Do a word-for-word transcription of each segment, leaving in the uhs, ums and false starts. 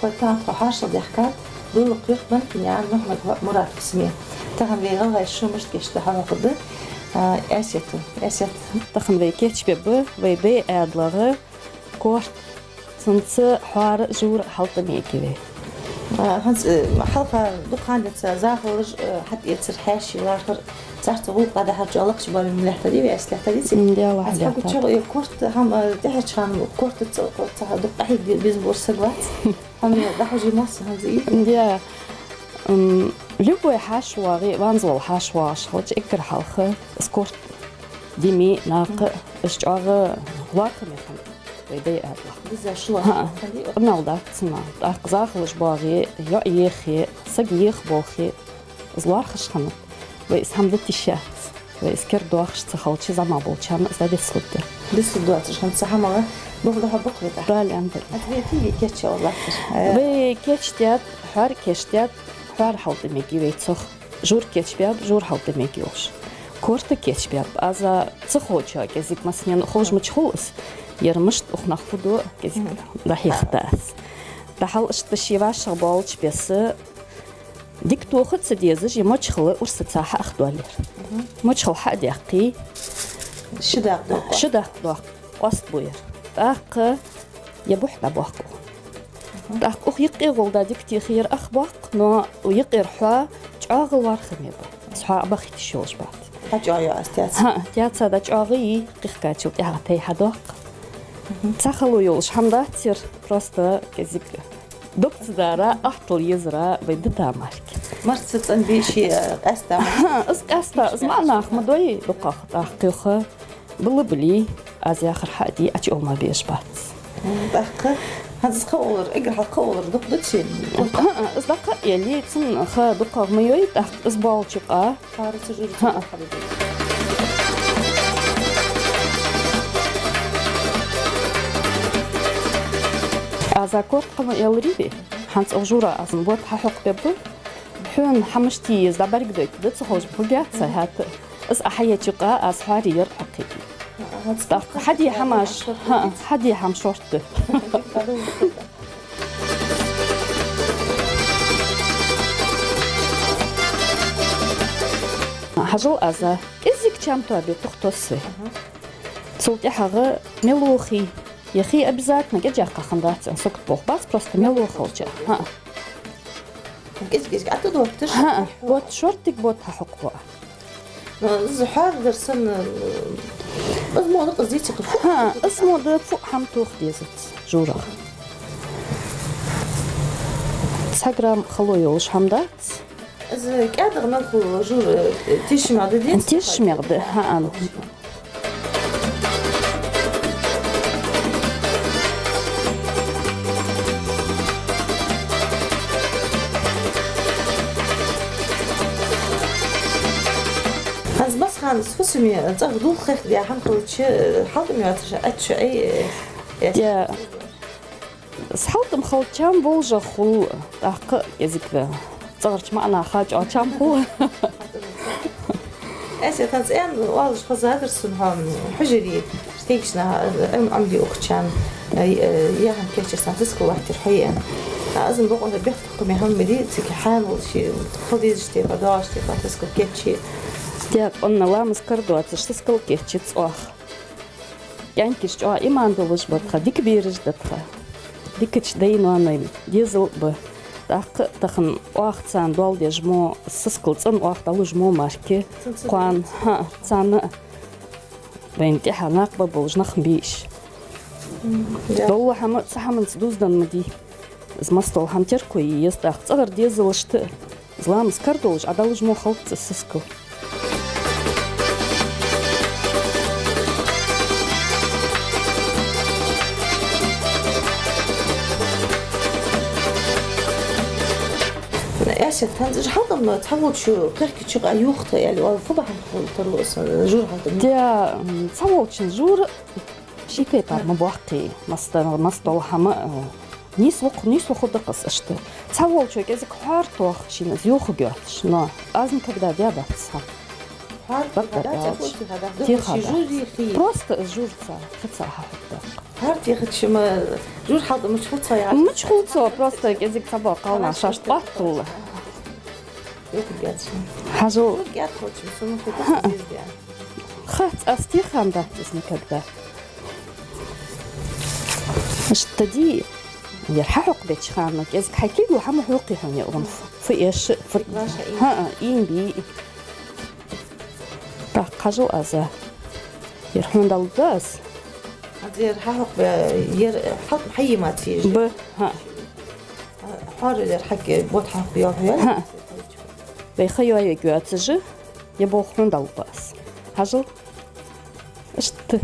Вай тахан тхо хьоашалгӀа даьхкад, Дуллакха Юртман Пиньян Мухьмад-Мурад фусаме. Тахан вай гӀалгӀай шу мишта кийчдаьд хьоахаду, а, Аьсета. Аьсет. Тахан вай кийчбаьб вай даь Ӏаьдалах корта, цунца хьоара, жура хьалтӀамегаргья вай. А, хӀанз, э, хьалха дукха ха денз захалаш, э, хьатӀаэцар, хьаьший лархӀар, царца гӀулакх дӀадахьар чӀоагӀа лакхача боарам лаьттад вай, Аьсет, лаьттад цига? М, да, вахьа. Аз лаьттад. Хьакъ чу, э, корта хӀама, э, тӀехьарча хана кортаца, кортаца дукха къахьега безам бола саг вац. ХӀама дӀахьожий масса хӀанз из? Да. М, любой хьаьша воагӀе, ванза вола хьаьша воагӀаш хилча, эггара хьалха из корта диме, накха, из чӀоагӀа лоархӀаме хиннад вай даь Ӏаьдалах. Диза шу лоархӀаме хиннад. ХӀаа, къамаьл дац цунах. ТӀаккха захалаш боагӀе, йоӀ ехе, саг еха болхе, из лоархӀаш хиннад. Вай из хӀама дита йиш яц. Вай из кердадоахаш ца хилча, зӀамига болчарна из дӀадислургда. Дислургдоацаш хӀама ца хӀамагӀа, боху дӀахьо бакъ вай тӀа. Дала аьннадале. Хьа вай тиги кийча латташ. Э. Вай кийчдаьд, хьоара кийчдаьд, хьоара хьалтӀамегаргья вай цох. Жура кийчбаьб, жура хьалтӀамегаргья уж. Корта кийчбаьб. Аз ца ховчоа кӀезига массанена ховш мича хул из. Ер мишта укх наха фу ду кӀезига дӀахьехад аз. ДӀахьал иштта ший вӀашагӀбоалача беса, дика тоха ца дезаш, е мочхал урсаца хьаах доаллар. Мгм. Мочхал хьа а даьккхе, ши дакъа доаккх. Ши дакъа доаккх, къоастабу ер. ТӀаккха е бухь дӀабоаккх. Мгм. ТӀаккха укх юкъе гӀолла дика техе ер ах боаккх, но юкъера хьо чӀоагӀа лоархӀаме ба. Из хьо Ӏобахийта йиш йолаш бац. ДӀачӀоагӀйо аз таьца? ХӀаа, таьца дӀачӀоагӀйий, кхихкачул тӀехьагӀа тайпара доаккх. Мгм. Цхьа хало йолаш хӀама дац ер, просто кӀезига дог ца дара, ахтал езара вай дита мара. Марца цӀенбе ший, э, къаьста мара. ХӀаа, из къаьста, из маӀа наха ма дой дукхагӀа, тӀаккха юха. Бала бале, аз яхар хьа а де, Ӏочуома безаш бац. М, тӀаккха хӀанз из кхы оалар, эггара хьалха кхы оалар дукха дац шун? ХӀаа, из дӀакхаъ яле, цун ха дукхагӀа ма йой, тӀаккха из боалача юкъа. ХӀаа. Аз корта кхы ма аьларий вай, хӀанз укх жура аз ботт хьахьокхабергба. Хьона хӀама мишта е еза дӀабӀаргадойтаргда, ца ховш ба хӀама яц, хӀаьта. Из Ӏа хьаеча юкъа аз хьоаре ер хьокхийт. ТӀаккха хьаде хӀамаш, хӀаа, хьаде хӀама шортта. Хьажал, аз кӀезига чам тоабе тух тосс вай. Цул тӀехьагӀа мел вохе, е хий обязательно кӀезига хинна дац, согт болх бац, просто мел вохалча. ХӀаа. КӀезиг-кӀезига Ӏа тӀадотташ? ХӀаа, ботт шортига ботт хьахьокхабу Ӏа. Ну, из хьоарадар санна, из мо да къаздийца кхы фу? ХӀаа, из мо да фу хӀама тоха дезац журах. Цхьа грамм хало йолаш хӀама дац. Из кӀаьдагӀа мел хул жура, э, тешаме да деза? Тешаме да, хӀаа. ХӀанз массахана фусаме цӀагӀа дулх хехкадаь хӀама хилча, хьалтӀам йоацаш Ӏочу ай, э, я. Из хьалтӀам хилча чам болаш хул, тӀаккха кӀезига цӀагӀарча маӀа наха чӀоагӀа чам хул. Аьсет, хӀанз аьнна оалаш хозадар сона хьо, хьужаре, стейкашка, Ӏам-Ӏамде ухачарна, э, э, яхьан кеча сан сискал латтар хьо аьнна. А, аз ма бокъонца бехктокхаме хӀама ма дий, цига хьанал ши, хьо дезаш тайпара, доагӀаш тайпара сискал кечъе. Дякъонна ламаз кара доацаш сискал кечъяц оаха. КӀаьнкаш чӀоагӀа иман долаш ба тха, дика бераш да тха. Дикача дай-ноаной дезал ба. ТӀаккха тахан оаха царна доал деш мо, сискал цӀена оаха дӀалуш мо мара, кхоана, хӀаа, царна а вайна тӀехьа накъабар болаш нах ма бий уж. Мгм. Долла хӀама цхьа хӀаманца дуздан ма дий. Из массадола хӀама терко е еза, тӀаккха цӀагӀара дезалашта а, из ламаз кара долаш Ӏа дӀалуш мо хилац из сискал. Аьсет, хӀанз уж хьалтӀамаш цхьаволчо кхехкача юкъа юхатха аьле оал, фу бахьан хул таро сан жура хьалтӀам? Де, м, цхьаволчун жура ший тайпара ма боаккхий, масса-, массадола хӀама, э, нийслух-, нийслуху дакъас иштта. Цхьаволчо кӀезига хьоар тоха шийна из юхаргйоацаш, но аз никогда даьдац хӀама. Бакъдар аьлча. Теха да. Просто из жураца, кхаьца хьахьокх. ХӀара техача ма жура хьалтӀа мича хул цо яхаш. Мича хул цо, просто кӀезига цхьа боккха кхалнаха шоашта къоаттал. Юха гетча. Хьажал. Юха гет хочем, сона хӀа. Хац, аз техам дац из никогда. Иштта ди, ер хьахьокхабеча хана, кӀезига хьайкхийла хӀама хьокхий хьона, я вон фу эш, фу. ХӀаа, ийна бий. ТӀаккха хьажал аз. Ер хьона далургда аз. Аз ер хьахьокхабе, ер хьалкъ хьайийма циже. Ба, хӀаа. Хьоара ер хьакъ бот хьахьокхабе йоах ер. ХӀаа. Вай ха йоаергйоацаш, е болх хьона далургба аз. Хьажал. Иштта.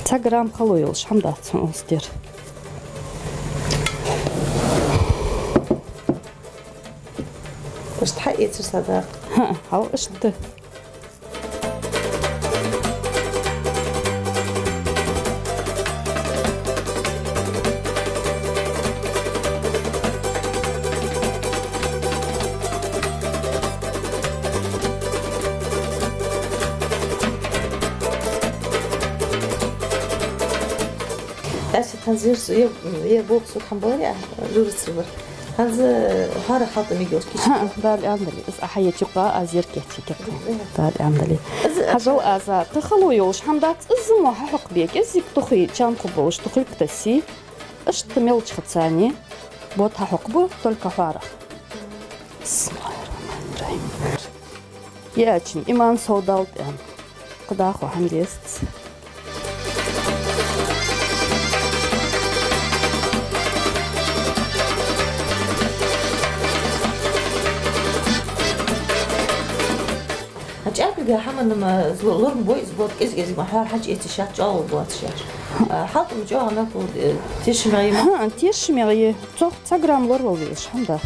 Цхьа грамм хало йолаш хӀама дац хьона устер. Иштта хьаэцар садакъ. ХӀаа, хьал иштта. Даша, хӀанз ер су-, ер, ер болх сога хӀама баларе, жураца бар. ХӀанз хьоарах хьалтӀа мегаш кийча. ХӀаа, Дала аьнна дале. Из Ӏа хьаеча юкъа, аз ер кийча кийча. Дала аьнна дале. Хьажал аз, тха хало йолаш хӀама дац, из мо хьахьокхабе, кӀезига тухий, чам кхо болаш тухий-кх тесса. Иштта мелча хацани, бот хьахьокхабу, только хьоарах. Бисмиллахир-рахманир-рахим. Ячин, иман сов далт эн. Кхы дӀахо хӀама дезац. ХӀанз чӀаьрга хӀама-м ло-, лорам бой из бот, кӀезиг-кӀезиг ма хьоара хьачуэцаш шаьтта чӀоагӀа боацаш яхаш. А, хьалтӀам чӀоагӀа мел хул, э, тешаме я ма? ХӀаа, тешаме я. Цох цхьа грамм лоравала везаш хӀама дац.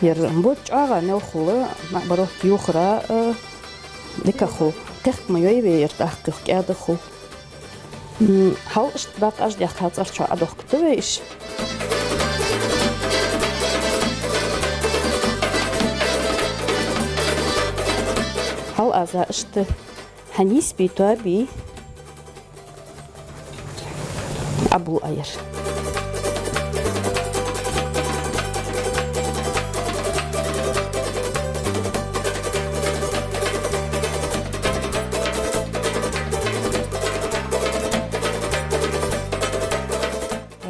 Ер бот чӀоагӀа мел хул, наоборот, юхара, э, дика хул. Кхехка ма йой вай ер, тӀаккха юха кӀаьда хул. М, хьал иштта дакъа аш дехка цӀерчо Ӏодохкаргда вай уж. Хьал аз иштта хьанийсбий, тоабий. Ӏобул Ӏа ер.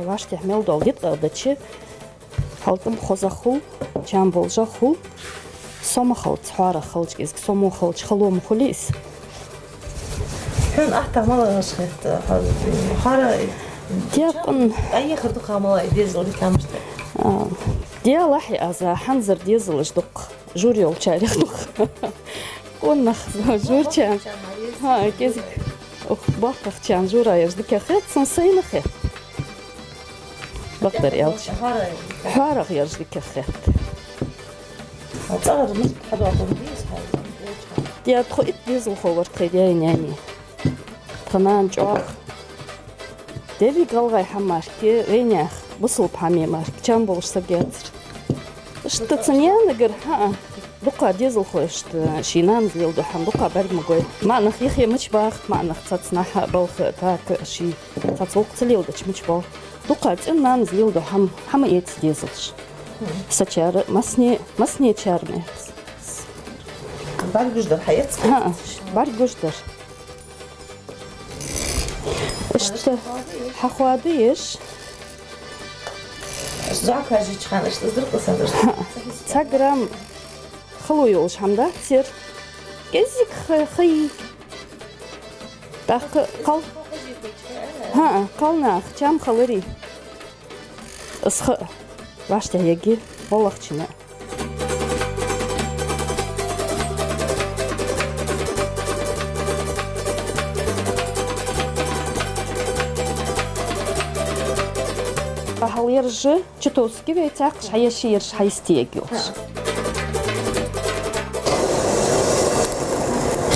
ВӀаштӀехьа мел дола диткъа дача, хьалтӀам хоза хул, чам болжа хул. Со ма хилац, хьоарах хилча, кӀезига со мо хилча, хало ма хулий из. Хьона атта малагӀаш хет, хьо-, хьоара декъан. Ӏа ехар дукха мала дезал дика мишта? А, делахь аз хӀанзара дезалаш дукха. Жура йолчарех дукха. Къонах журчан. ХӀаа, кӀезига. Ох, боккхагӀчарна жура ераш дика хет, сона сайна хет. Бакъдар аьлча. ХӀоарах ераш дика хет. ЦӀагӀара мишта хьадоаккхаргда из хьай? Де, тхо итт дезалхо вар тхай даьи наьнеи. Тха нана чӀоагӀа деррига гӀалгӀай хӀама мара, вайнаьха бусалба хӀама мара чам болаш саг яцар. Иштта цу наьнагара, хӀаа, дукха дезалхой иштта ший нанас леладу хӀама дукха бӀарг ма гой. МаӀа нах юхе мича баха, маӀа нах цхьацца нахьа а балха а, така а ший цхьацца гӀулакх ца леладеча мича баха. Дукха цӀен нанас леладу хӀама, хӀама эца дезалаш. Сачара, массане, массанечара ма эц. БӀаргагуш дар хьаэц? ХӀаа, бӀаргагуш дар. Иштта хьахоадеш. Зоакажичхьан иштта зиркъа сандарс. ХӀаа, цхьа грамм хало йолаш хӀама дац ер. КӀезига ха-, хий. ТӀаккха кхал-, хӀаа, кхалнаха чам хиларе. Из ха а вӀаштӀехьа ергья, валлахӀчунна. Хьал ераш чутовсаргья вай, цхьаькхаш хьаеш ераш хьайистергйолаш.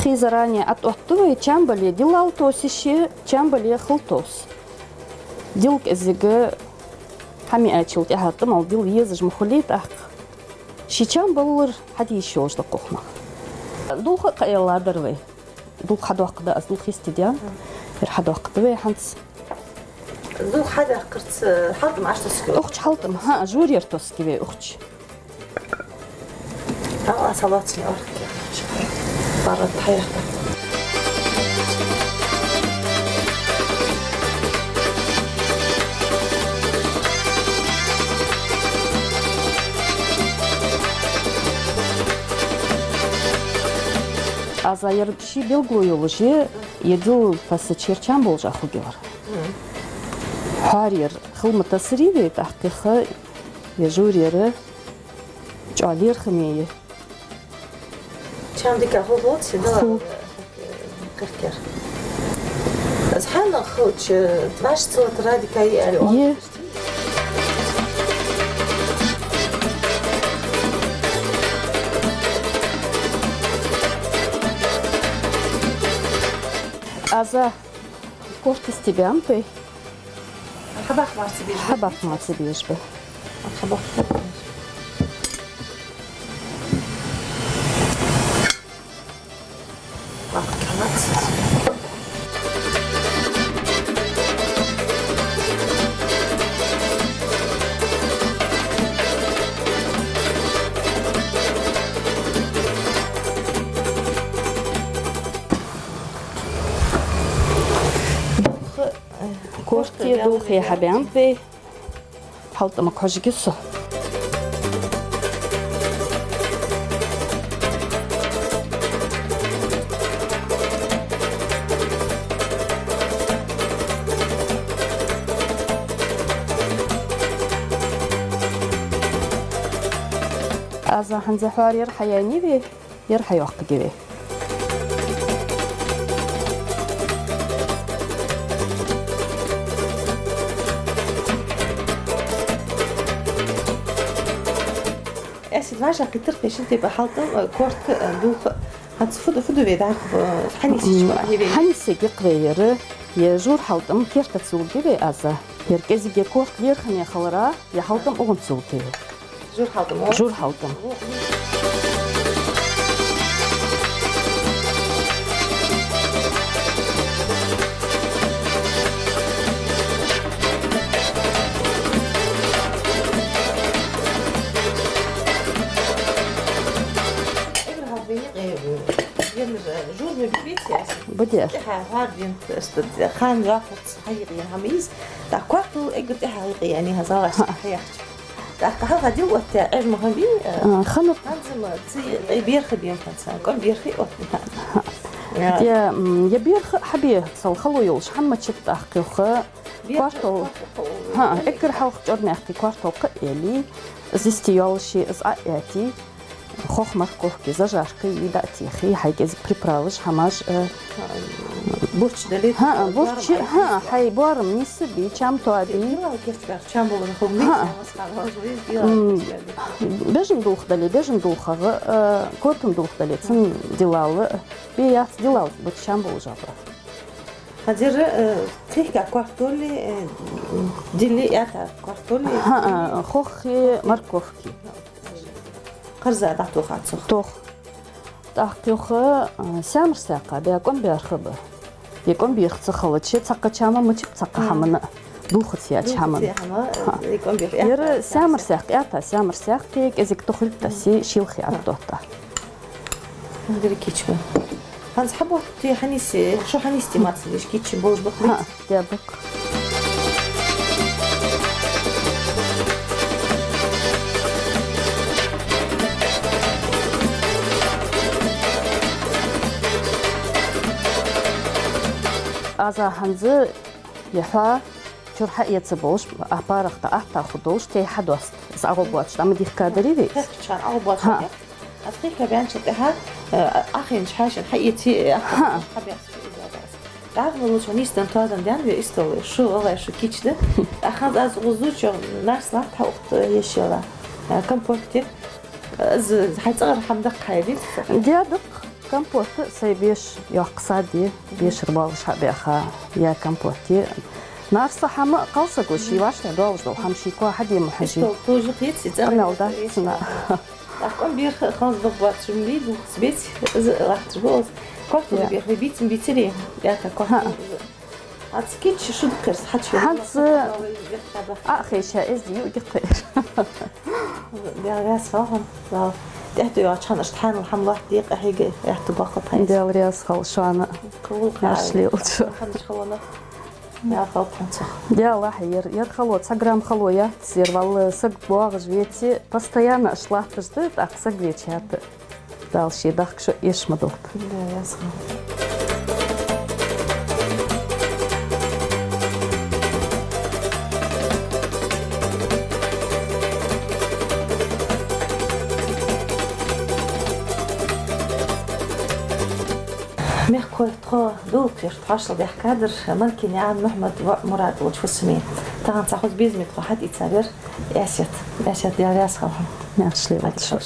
Хий заранее ӀотӀаоттаду вай, чам бале дилла тосише, чам бале хила товс. Дилла кӀезига хӀама яьчул тӀехьагӀа тӀа мел дилла езаш ма хулий тӀаккха. Ший чам баллар хьадийша йолаш да укх наха. Дулх а кхаъ яьлла дар вай. Дулх хьадоаккхаргда аз, дулх хестадий. Ер хьадоаккхаргда вай хӀанз. Дулх хьадоаккхарца хьалтӀам Ӏотоссаргья? Укх чу хьалтӀам, хӀаа, жур ер тоссаргья вай укх чу. Хьал а салоцни орхи. Барат хьаяхта. Аз ер ший белгало йолаш я, е дилла фаса чер чам болаш а хургья вар. Мгм. Хьоара ер хила ма тассарий вай, тӀаккха е жур ер чӀоагӀа лерхӀаме я. Чам дика хул, хул цига? Хул. Кхеркер. Аз хьанна хилча, вӀаши цалатара дика я аьле оал. Е. Аз корт исте баьннаб вай. Хьабаккха мара ца безаш ба? Хьабаккха мара ца безаш ба. Хьабаккха. Корте дулх хьабаьннаб вай. ХьалтӀамага хьожаргья со. Аз хӀанз хьоара ер хьаяьннай вай. Ер хьайоаккхаргья вай. Эсид вӀашагӀкхийттар-кх шин тайпа хьалтӀам, э, корт, э, дулх. ХӀанз фу да, фу да вай дӀахо, э, хьанийсъеш ба хьо вай? Хьанийсъергья-кх вай ер, е жур хьалтӀам кертаца йолга вай аз. Ер кӀезига корт лерхӀаме хиларах, е хьалтӀам укхунца йолга вай. Жур хьалтӀам, о? Жур хьалтӀам. Эггара хьалха вайна, э, венна жур ма бий вай цӀи аз. Бу де. ТӀехьа хьоара венна, ста, хан вахарца хьайийкъа яьнна хӀама я из. ТӀаккха кортал эггара тӀехьа хьайийкъа яьннай хӀанз, вӀаши хьаяхача. ТӀаккха хьалха дилла отта, Ӏеш ма хиннабий, э, а, хиннаб. ХӀанз ма цӀи, э, берхи бен хӀанз, кӀом берхи отта. Хьа. Э. Е, м, е берхи а хьабе, цул хало йолаш хӀама ма чу тӀаккха юха. Берхи кортал. Кортал. ХӀаа, эггара хьалха чӀор мехка кортал кхаъ елий, из йисте йолаш я из Ӏоэтий, хох морковка, зажарка йий, дӀа а техий, хьай кӀезига приправаш, хӀамаш, э, бурч дале, хӀаа, бурч, хӀаа, хьай боарам нийсбий, чам тоабий. Дилла керчбар чам болаш хул. ХӀаа. М, бежан дулх дале, бежан дулхагӀа, э, копан дулх дале, цун дилла, э, бе яц дилла, бут чам болаш а ба. ХӀанз ер, э, кхехка кортал, э, дилла, аьтта кортал. ХӀаа, хохи, морковки. Кхарза дӀатохад цох. Тох. ТӀаккха юха, э, саьмар саькха бе кӀом берхи ба. Е кӀом берхи ца хилча, цхьаккха чама мачип, цхьаккха хӀамана. Дулхаца яьча хӀамана. Дулхаца яьча хӀама, э, кӀом берхи. Ер аьтта саьмар саькха, аьтта саьмар саькха, кӀезига тохилг тасси, шилхи Ӏоттоттад. Деррига кийча ба. ХӀанз хьабоатте хьанийсъе, шо хьанийсъе мацаллиш кийча болаш ба-кх. ХӀаа, де ба-кх. Аз хӀанз е хьо чура хьаэца болаш, а парах тӀа атта хургдолаш, тей хьадоаст. Из агӀо боацаш, дӀа ма дихкадарий вай? Хехкачар агӀо боацаш. ХӀаа. Аз кхехка баьнначул тӀехьа, э, Ӏохайнача хьаьшана хьаэций, э, хьабаьст из аз. ДӀахо луча нийсденна тоаденна даьннад вай истол, шу гӀалгӀай, шу кийча да. ТӀаккха хӀанз аз укхаза зувчох нарс латт хьа ухта ешела. Э, компот де. Э, из хьай цӀагӀара хӀама даккха хьайдиц? Де, даккха. Компот сай беша йоккха сад я, бешара болаш хьабаьха, е компот я. Нарса хӀама кхалсаго ший вӀаштӀехьа долаш дола хӀама ший коа хьаде ма хьожий. Истол тоже кхийца, цӀагӀа къамаьл дац цунна. Аккун бирха ханз бахбат шумли духс бец, из лахтар боз. Кохту бирха бицин бицери, я та кохту. Ац кичи шуд кирс, хачи. ХӀанз а хеша, эз ю гиххеш. Дел ряс халхан. Дал. Тяхту я чхан аштханал хамлат дикъа хиге, яхту бахат хай. Дел ряс хал шана. Кул Ашли улчу. Ханч халона. Я халкъанца. Я лахь, ер, ер хало, цхьа грамм хало я, ер валла саг боагӀаш веце, постоянно аш латташ да, тӀаккха саг веча хӀаьта. Дала ший дахка шо эш ма долт. Да, я схал. Мехкахой, тхо дулх тхоашал бехкадар, Маркинаькъан Мухьмад ва Мурад волча фусаме. Тахан цхьа хоза безаме тхо хьатӀаийцар. Эсет, эсет, я ряс халхан. Яхшли волчу.